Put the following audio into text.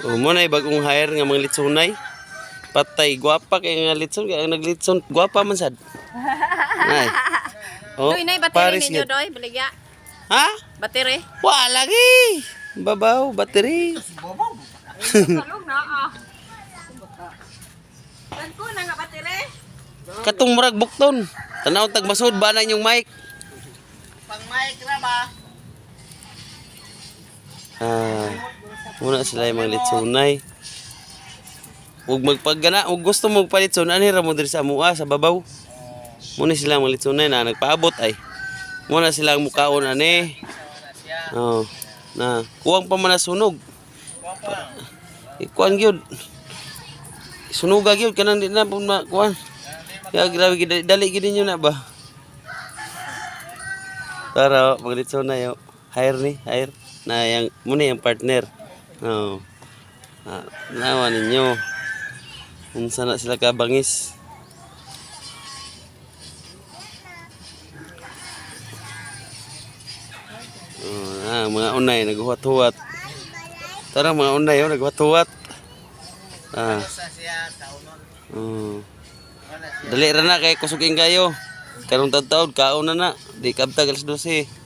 Oh, mo na bagong hire nga mga litsunay. Patay gwapa kay nga litson kay ang naglitson gwapa man sad. Ay. Oh, Doy, nay, battery Paris ninyo, gyud. doy. Baligya. Ha? Battery. Wa lagi. Babaw, battery. Salog na, ah. Kan ko na nga battery. Katong murag bukton. Tanaw tag masud ba na inyong mic? Pang mic ra ba? Ah, muna sila yung mga litsunay. Ug magpaggana, ug gusto mo magpalitsun, ani ra mo diri sa amua sa babaw. Muna sila ang mga litsunay na nagpaabot ay. Muna sila ang mukaon ani. Oh, na kuwang pa man na sunog. Ikuan gyud. Sunuga gyud kanang di na po na kuan. Ya grabe gyud dali gyud ninyo na ba. Tara, oh, mga litsunay oh. Hire ni, hire na yang muna yung partner. Oh. Ah, nawa ninyo. Unsa na sila kabangis. Oh, mga unay naghuwat-huwat. Tara mga unay oh, naghuwat-huwat. Ah. Sa siya taunon. Oh. Wala siya. Dali ra na kay kusugin kayo. Karong taud kaon na na. Di kabtag alas 12.